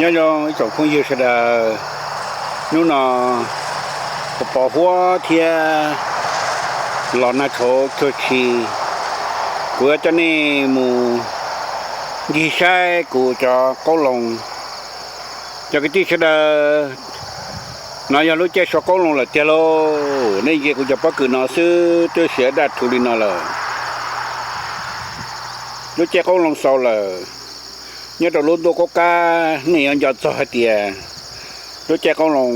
Nyob zoo ib tsoom phooj ywg sawv daws, hnub no pos pos huab thiab los nag tshauv tsuag tshi, kuv yuav coj nej mus ncig saib kuv cov qoob loo. Cov kwv tij sawv daws, no yog lub caij so qoob loo lawm tiag lauj. Nej ntsia kuv cov pob kws no xwb twb siav daj rhuv li no lawm. Lub caij qoob loo xaus lawm. Nyob rau lub ntuj qub qab nej yuav nco txog hais tias lub caij qoob loo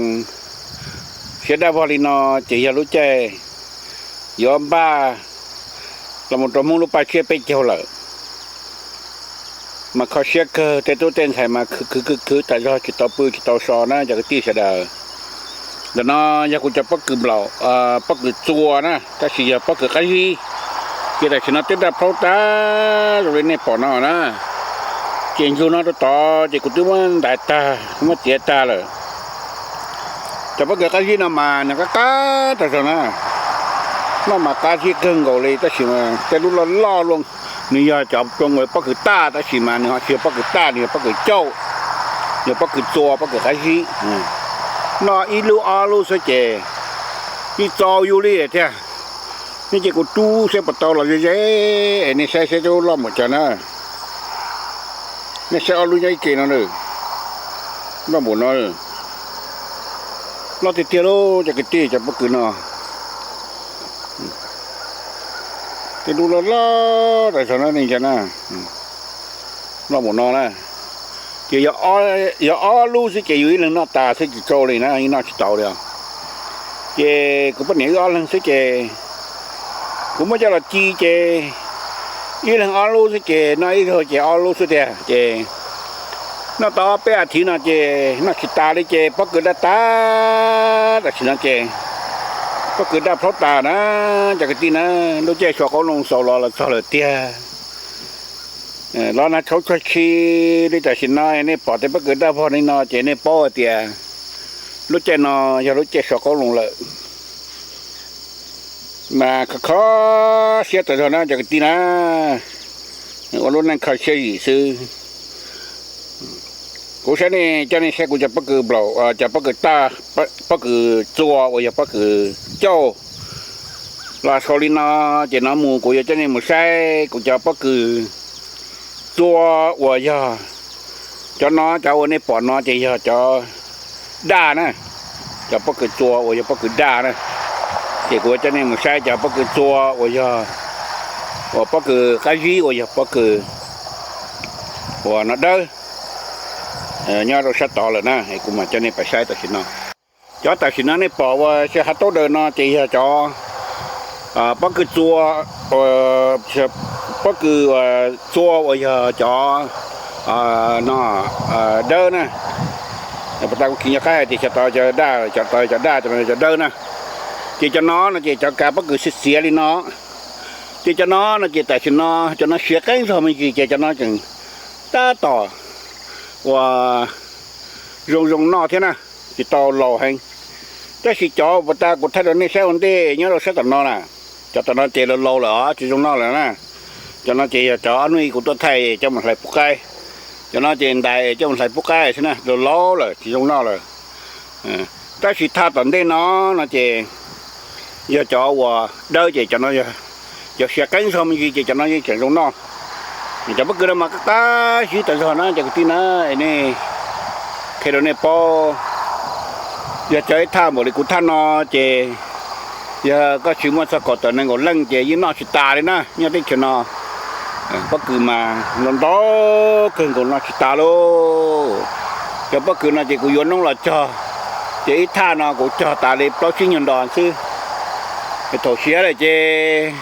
siav daj vog li no ces yog lub caij yuav npaj los mus rau Hmoob lub paj tsiab peb caug lawm. Mas kho siab kawg, tej tub tej ntxhais mas khwv khwv khwv khwv tas zog tsis tau pw tsis tau so na cov kwv tij sawv daws. Ntawm no yog kuv cov pob kws nplaum, pob kws txua na, tab sis yog pob kws qab zib. Ces tam sim no twb daj plhaub tag zoo li nej pom no na. Ces ntsug no rau tod ces kuv twb muab ntais tag, muab txiav tag lawm. Cov pob kws qab zib no mas nws qab qab tag zog na. Noj mas qab zib kawg nkaus li tab sis mas tej lub loj loj luaj, nws yog cov pob kws taj tab sis mas nws ho tsis yog pob kws taj, nws yog pob kws cauj, yog pob kws txua, pob kws qab zib. Noj ib lub ob lub xwb ces yeej txaus yus li thiab. Nej cia kuv rub saib puas tau los ze ze es nej saib saib lub loj npaum cas na. Nej saib ob lub nyob ib ke no na, loj npaum no, loj tiag tiag lauj cov kwv tij cov pob kws no. Tej lub loj loj tas zog no nej ntsia na, loj npaum no na. Ces yog ob lub xwb ces yus ib leeg noj tas xwb tsis tsau li na, yeej noj tsis tau li os. Ces kuv poj niam wb ob leeg xwb ces kuv muab coj los ci ces ib leeg ob lub xwb ces noj ib zaug ces ob lub xwb tiag ces noj tau ob peb as thiv no ces noj tsis tas li ces pob kws daj tag tam sim no ces pob kws daj plhaub tas na. Cov kwv tij na, lub caij so qoob loo xaus los los txog lawm tiag. Los nag tshauv tsuag tshi li tam sim no nej pom tej pob kws daj vog li no ces nej paub hais tias lub caij no yog lub caij so qoob loo lawm. Mas kho kho siab tas zog na cov kwv tij na, ua lub neej kho siab zim xwb. Kuv saib nej, coj nej saib kuv cov pob kws nplaum, cov pob kws taj, pob kws txua uas yog pob kws cauj los xaus li no. Ces no mus kuv yuav coj nej mus saib kuv cov pob kws txua uas yog cov no, cov uas nej pom no ces yog cov daj na. Cov pob kws txua uas yog pob kws daj na. Ces kuv yuav coj nej mus saib cov pob kws txua uas yog, uas pob kws qab zib uas yog pob kws uas no dawb, nyob rau sab tod lawm na, kuv mam coj nej pais saib tam sim no. Cov tam sim no nej pom ua si hav taub daws no ces yog cov pob kws txua, pob kws txua uas yog cov no dawb na. Puas tas kuv kis nco qab hais tias cov tod cov daj, cov tod cov daj, cov no cov dawb na. Ces cov no no ces cov kav pob kws xiav xiav li no. Ces cov no no ces tam sim no cov no siav qeeb zog me ntsis ces cov no tseem tab tom uas zoo zoo noj thiab na, tsis tau laus heev. Tab sis cov puas tas kuv thaij rau nej saib ua ntej nyob rau sab tom no na, cov tom no ces laus laus lawm os, tsis zoo noj lawm na. Cov no ces yog cov ob hnub kuv tuaj thaij coj mus hlais pub qaib. Cov no ces ntais coj mus hlais pub qaib xwb na, laus laus lawm tsis zoo noj lawm. Tab sis thaj tom ntej no no ces yog cov uas dawb ces cov no, cov siav qeeb zog me ntsis ces cov no yeej tseem zoo noj. Cov pob kws no mas qab qab zib tas zog na cov kwv tij na, nej qhia rau nej paub. Yog cov ib thaj npaum li kuv thaj no ces yog koj tsis muaj txog kaum tawm nees nkaum leej ces yeej noj tsis tas li na nyob teb chaws no. Pob kws mas ntau ntau kawg nkaus noj tsis tas lauj. Cov pob kws no ces kuv yuav noob los cog, ces ib thaj no kuv cog tas li plaub tsib nyuag nto xwb. Thaum siav lawm ces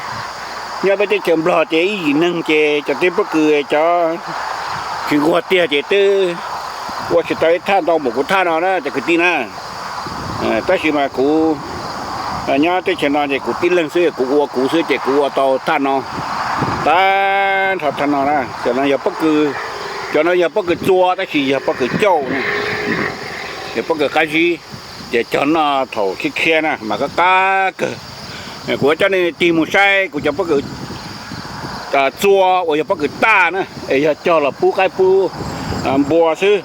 nyob peb teb chaws Nplog ces ib yim neeg ces cov tib pob kws cov tsis nquag tiag ces twb ua tsis tau ib thaj ntau npaum kuv thaj no na cov kwv tij na. Tab sis mas kuv nyob teb chaws no ces kuv tib leeg xwb, kuv ua kuv xwb ces kuv ua tau thaj no, tag nrho thaj no na. Cov no yog pob kws, cov no yog pob kws txua tab sis yog pob kws cauj, yog pob kws qab zib, ces cog noj thaum khiab khiab na mas qab qab kawg. Kuv coj nej tig mus saib kuv cov pob kws txua uas yog pob kws taj na, es yog cog los pub qaib pub npua xwb.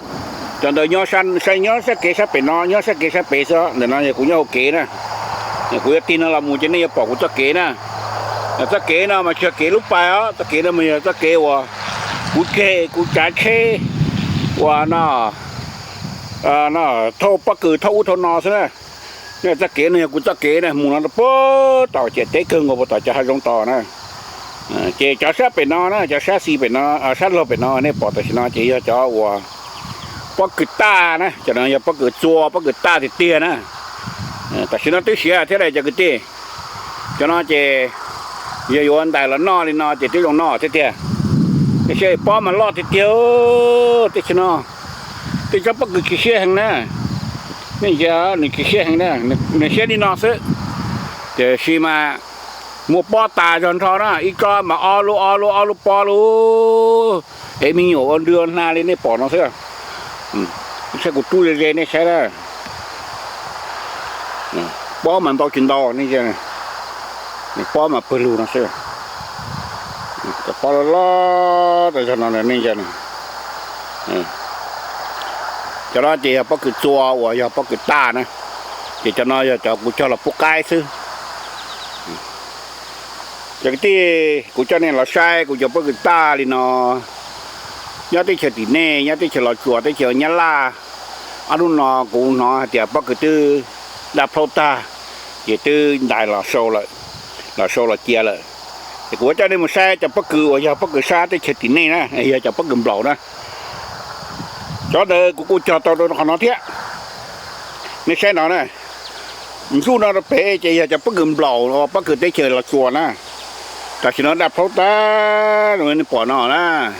Cov ntawd nyob sab, nyob sab kev sab pem no, nyob sab kev sab pem xwb, ntawm no yog kuv nyob hauv kev na. Kuv yuav tig no los mus ces nej yuav pom kuv txoj kev na. Txoj kev no mas tsis yog kev lub pais os, txoj kev no mas yog txoj kev uas kuv tseg kuv tsav tsheb uas no, no thauj pob kws thauj ub thauj no xwb na. Txoj kev no yog kuv txoj kev na, mus no rau puag tom ciam teb kawg nkaus puag tom cov hav zoov tod na. Ces cov sab pem no na, cov sab xis pem no, sab laug pem no nej pom tam sim no ces yog cov uas pob kws taj na, cov no yog pob kws txua pob kws taj tiag tiag na. Tam sim no twb siav thiab lawm cov kwv tij. Cov no ces yog yuav ntais los noj li no ces twb zoo noj thiab tiag. Tiam sis pob mas loj tiag tiag, teb chaws no tej tsob pob kws tsis siab heev na. Nej ntsia, nws tsis siab heev na, nws siab li no xwb. Tiam sis mas muaj pob tas zog nrho na, ib tsob mas ob lub ob lub ob lub pob lub, es me nyuam ua nrw ua hnav li nej pom no xwb. Saib kuv rub ze ze nej saib na. Pob mas ntau tsis ntau, pob mas pawg lug no xwb. Cov pob loj loj tas zog no nej ntsia. Cov no ces yog pob kws txua uas yog pob kws taj na, ces cov no yog cov kuv cog los pub qaib xwb. Cov kwv tij, kuv coj nej los saib kuv cov pob kws taj li no. Nyob teb chaws tim nej, nyob teb chaws Los Tsuas, teb chaws Nyab Laj, ob hnub no kuv hnov hais tias pob kws twb daj plhaub tag, ces twb ntais los sau lawm, los sau los cia lawm. Ces kuv coj nej mus saib cov pob kws uas yog pob kws sab teb chaws tim nej na, yog cov pob kws nplaum na. Cov ntawd kuv kuj cog tau rau qhov no thiab. Nej saib no na, ntsuj no rau pem ces yog cov pob kws nplaum, pob kws teb chaws Los Tsuas na. Tam sim no daj plhaub tag, nej pom no na.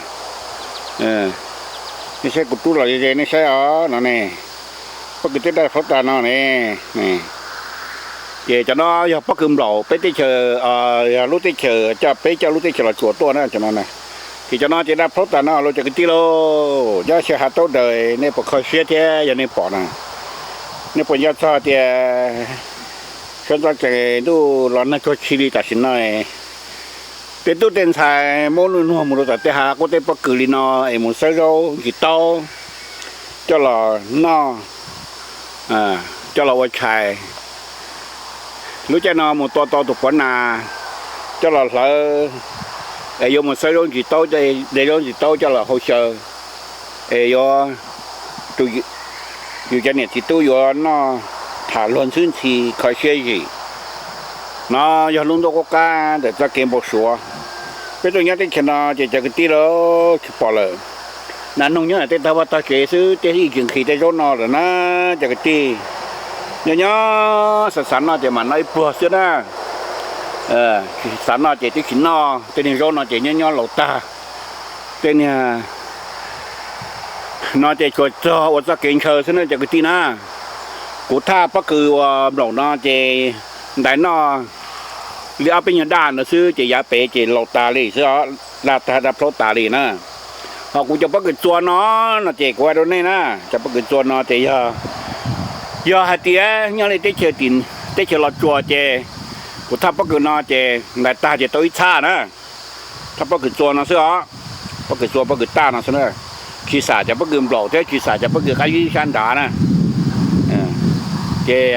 Nej saib kuv rub los ze nej saib os no ne. Pob kws twb daj plhaub tag no ne. Ces cov no yog pob kws nplaum peb teb chaws, yog lub teb chaws coj, peb coj lub teb chaws Los Tsuas tuaj na cov no na. Ces cov no ces daj plhaub tag no lauj cov kwv tij lauj. Nyob xyaw hav taub daws nej puas kho siab thiab yog nej pom na? Nej puas nco txog tias sawv ntxov tsees ntuj los nag tsuag tshis li tam sim no, tej tub tej ntxhais muab nuj nuag mus rau tom tej hav qub teb pob kws li no es mus xawb zaub ntsis taub coj los noj, coj los ua tshais. Lub caij no mus tua tau tus puav nas coj los hlawv, es yuav mus xawb zaub ntsis taub, de zaub ntsis taub coj los hau xyaw, es yuav, yus cov niam txiv tub yuav noj tham luag ntxhwb ntxhi kho siab zim. No yog lub ntuj qub qab ntawm txoj kev npau suav. Peb tuaj nyob teb chaws no ces cov kwv tij lauj tsis pom lawm. Nas noog nyob ntawm tej tog vaj tog tsev xwb, tej ib tsis nqhis tej zaub no lawm na cov kwv tij. Nyob nyob xav xav noj ces mam noj ib pluag xwb na. Xav noj ces twb tsis noj, tej niag zaub no ces nyob nyob laus tag. Tej niag no ces tsuas txog ua txoj kev ntshaw xwb na cov kwv tij na. Kuv thaj pob kws uas nplaum no ces ntais noj li ob peb nyuag daj ntawd xwb ces yav pem ces laus tas li xwb os, daj tag daj plhaub tas li na. Ho kuv cov pob kws txua no, no ces kuv hais rau nej na, cov pob kws txua no ces yog, yog hais tias nyob li teb chaws, teb chaws Los Tsuas ces kuv thaj pob kws no ces ntais tag ces tau ib txhab na. Thaj pob kws txua no xwb os, pob kws txua pob kws taj no xwb na. Tsis xam cov pob kws nplaum thiab tsis xam cov pob kws qab zib sab nrad na. Ces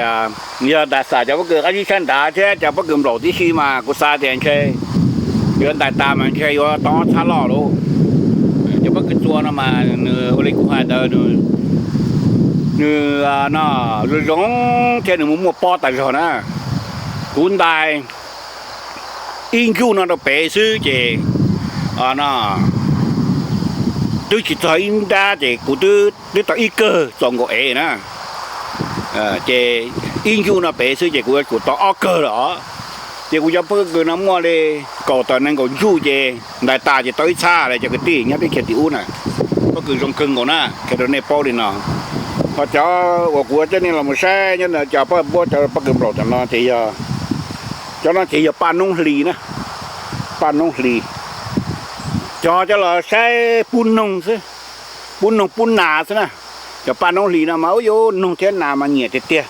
yog ntais xam cov pob kws qab zib sab nrad thiab cov pob kws nplaum tib si mas kuv xav tias ntshe yuav ntais tas mas ntshe yuav tau ob txhab loj lauj. Cov pob kws txua no mas nws ua li kuv hais ntawd, nws no zoo zoo thiab nws muaj muaj pob tas zog na. Kuv ntais ib ntsuj no rau pem xwb ces no twb tsis txog ib nrab ces kuv twb tau ib kawg txaus nkaus ev na. Ces ib ntsuj no pem xwb ces kuv yuav tsum tau ob kawg lawm os. Ces kuv cov pob kws no muaj li kaum tawm nees nkaum ntsuj ces ntais tas ces tau ib txhab lawm cov kwv tij nyob teb chaws tim ub na. Pob kws zoo kawg nkaus na, qhia rau nej paub li no. Ho cov uas kuv coj nej los mus saib nyob ntawm cov pob, cov pob kws nplaum cov no ces yog, cov no ces yog paj noob hli na, paj noob hli. Cov coj los saib pub noog xwb, pub noog pub nas xwb na. Cov paj noob hli no mas ub yuv, noog thiab nas mas nyiam tiag tiag.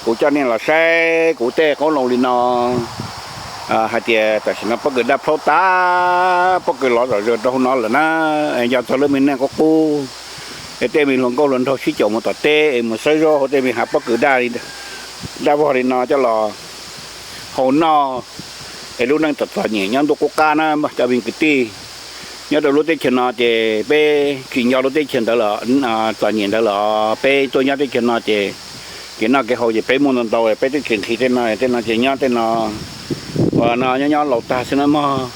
Kuv coj nej los saib kuv tej qoob loo li no hais tias tam sim no pob kws daj plhaub tas, pob kws lov zom zaws rau hauv no lawm na. Nco txog lub me neej qub qub, es tej me hluas nkauj hluas nraug sib caum mus tom teb es mus xawb zaub hauv tej me hav pob kws daj, daj vog li no coj los hau noj. Es lub neej txom txom nyem nyob ntuj qub qab na cov me kwv tij. Nyob rau lub teb chaws no ces peb tsis nco lub teb chaws ntawd los txom nyem ntawd los peb tuaj nyob teb chaws no ces kev noj kev haus ces peb muaj ntau ntau, peb twb tsis nqhis tej no, tej no ces nyob tej no uas no nyob nyob laus tag xwb na mog.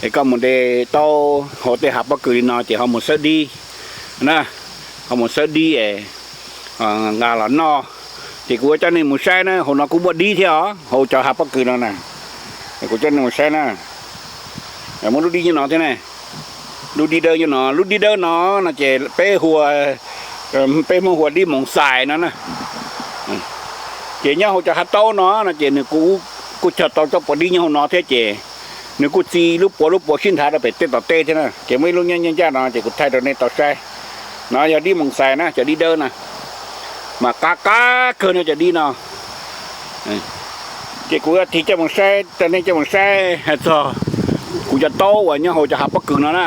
Es koj mus de taub hau tej hav pob kws li no ces ho mus xawb dib na, ho mus xawb dib es nqa los noj. Ces kuv yuav coj nej mus saib na, hauv no kuj muaj dib thiab os, hauv cov hav pob kws no na. Kuv coj nej mus saib na. Muaj lub dib nyob no thiab ne, lub dib dawb nyob no, lub dib dawb no no ces peb hu, peb Hmoob hu ua dib moos xais no na. Ces nyob hauv cov hav taub no no ces nws kuj cog tau cov puas dib nyob hauv no thiab ces nws kuj txi lub puas lub puas sib nrhav rau pem tej tom tej thiab na. Ces muaj ib lub nyob ncaj ncaj no ces kuv thaij rau nej tau saib. No yog dib moos xais na, cov dib dawb na, mas qab qab kawg no cov dib no. Ces kuv yuav tig coj mus saib, coj nej coj mus saib hais txog kuv cov taub uas nyob hauv cov hav pob kws no na.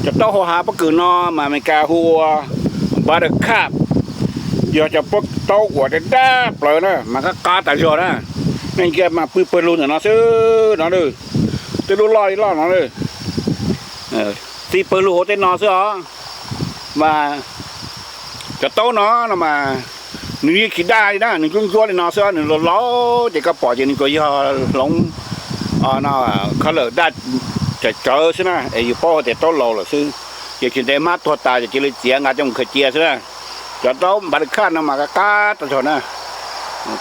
Cov taub hauv hav pob kws no mas Amelikas hu ua buttercup, yog cov taub uas daj daj plaws na mas qab qab tas zog na. Nej ntsia mas pw pawg lug ntawm no xwb no, twb lub loj li loj no, txi pawg lug hauv tej no xwb os. Mas cov taub no no mas nws yeej tsis daj li na, nws ntsuab ntsuab li no xwb, nws laus laus ces koj pom ces nws tsuas yog hloov, no, color daj tsawv tsawv xwb na, es yus paub hais tias taub laus lawm xwb. Ces tsis ntev hmab tuag tas ces cia li txiav nqa coj mus khaws cia xwb na. Cov taub buttercup no mas qab qab tas zog na.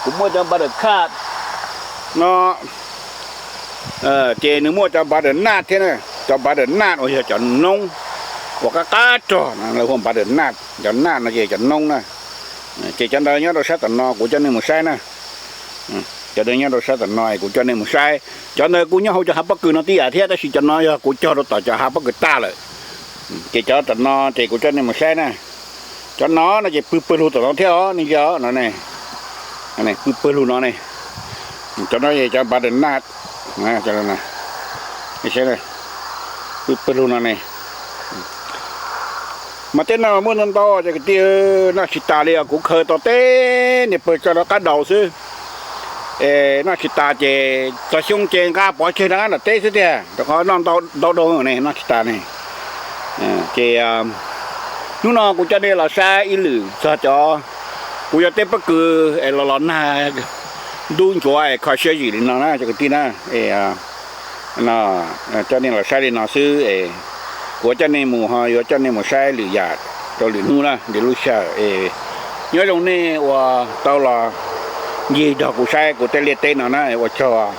Kuv muaj cov buttercup no, ces nws muaj cov butternut thiab na. Cov butternut uas yog cov noob uas qab qab rog no lawv hu butternut, cov nut no ces cov noob na. Ces cov ntawd nyob rau sab tom no kuv coj nej mus saib na. Cov ntawd nyob rau sab tom no kuv coj nej mus saib. Cov ntawd kuj nyob hauv cov hav pob kws no tib yam thiab, tab sis cov no yog kuv cog rau tom cov hav pob kws tag lawm. Ces cov tom no ces kuv coj nej mus saib na. Cov no no ces pw pawg lug tom no thiab os, nej ntsia no ne, pw pawg lug no ne. Cov no cov butternut, pw pawg lug no ne. Mas tej no muaj ntau ntau cov kwv tij, noj tsis tas li os, kuv khaws tau tej niag pawg tso rau qab daus xwb. Es noj tsis tas ces txog xyoo ces nqa pov tseg rov qab nram teb xwb tiag, rau qhov noj ntau ntau dau ne, noj tsis tas ne. Ces hnub no kuv coj nej los saib ib lwm txog cov, kuv yog tej pob kws es los los nag ntub ntsuav es kho siab zim li no na cov kwv tij na. Coj nej los saib li no xwb es kuv coj nej mus ho yuav coj nej mus saib lwm yam rau lwm hnub na, lwm lub sij hawm es nyob zoo nej uas tau los ncig nrog kuv saib kuv tej liaj teb no na, ua tsaug.